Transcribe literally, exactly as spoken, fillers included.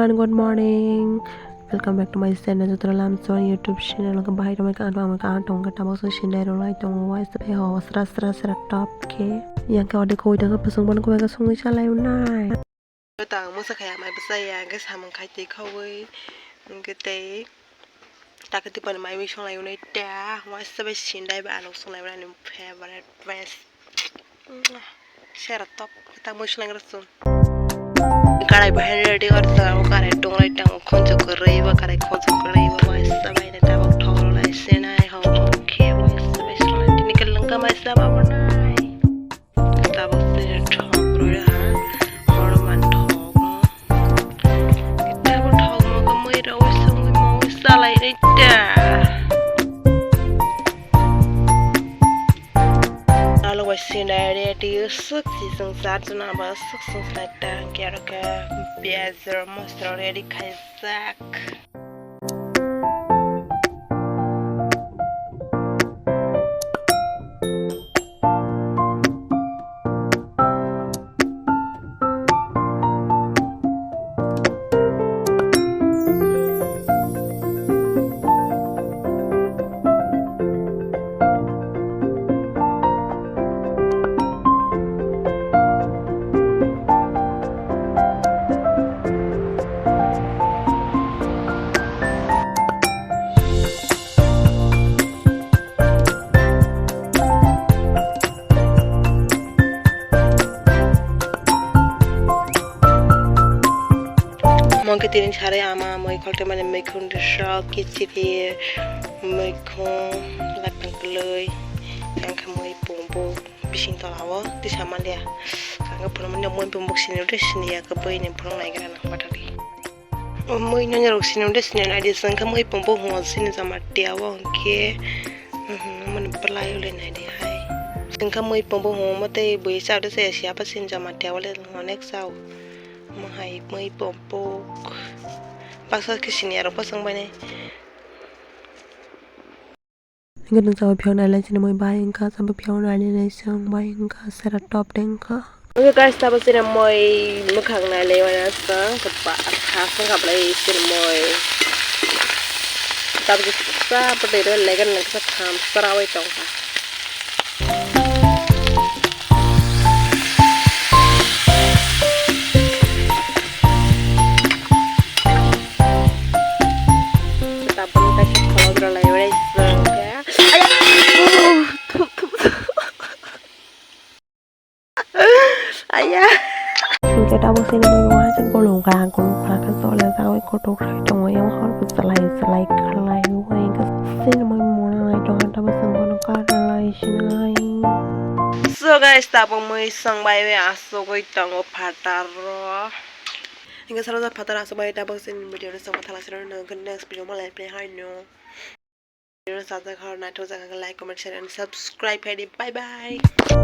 And good morning. Welcome back to my channel. Jotono lamchon YouTube channel. Ang bahai tongmai ka, ang tongmai ka, ang tongmai ka, tabok se sindai rwlai tongo. Wai se phai ho, sra, sra, sra, top khe. Yang khe ode koi tongkha, bwswng bono koi ka songwi chalai unai. Tang musa khaya mai bwsa ya, ang khe samung khai twi khaui. Ang khe tei takhe tipani mai wi songlai unai ta. Wai se bai sindai ba, ano songlai unai ani favorite best. Sera top, ta mui slang rasung. Karai bahai ready or sa, o karai tonglai tang, o khonjo kwrwi ba, karai khonjo kwrwi ba, waisa bai ne tabok thok rwlai senai, ho, khe waisa bai swnglai, tini kwlwng kha mai sa ba bo nai. Tabok se thok rwlai ha, horo man thok mo. Tabok thok mo ka mui rwui sungui mo salai nai ta. Nalo bai sinai ready swk si sung sat jona ba swk sung sai tang kero ke piyaj ro mosla ready khai sak. Mungkin tini sari ama mui khol temani mui khun sok kichiri mui khun latang kelui yang khamui pumbu bising tola o tisa mandia kanga phunumani mui pumbu sini udah sini ya kebui ni phunung nai kena nang patari. O mui no norok sini udah sini nai di sengkha mui pumbu hungo sini jama tia o hwnkhe mani palai ule nai di hai sengkha mui pumbu hungo mate bui sa udah saya siapa sini jama tia ule onek sao. Mohai mui pompok baksa khe sini aro bosong bai nai. Hingke nung sabo phiyok nai lai sini mui bai wngkha sabo phiyok nai lai song bai wngkha sera top de wngkha. Oke guys, tabo sini mui mwkhang nai lai wana song khe ba kha song kha lai sini mui. Tabo kisa pwtwi rw legan lang kisa tham sara oi tong kha. Tabuk ta khe kholok rwlai bai swngo. Aya. Aya. Hingke tabuk sini mui wansuk bolong kha, ang kunu kha khe chole jagoi kotor khai tongo, yang hor bo chalai chalai khalai o, hingke sini mui mona nai tongo, tabuk sini bono kar rwlai sinai. So guys, tabuk mui songbai bai asugoi tongo phataro. Hingke salo phataro asugbai tabuk sini video no songma thala sini next video malai pini hai no. Video no sajak hor naithok jak like, comment, share and subscribe hai di. Bye bye.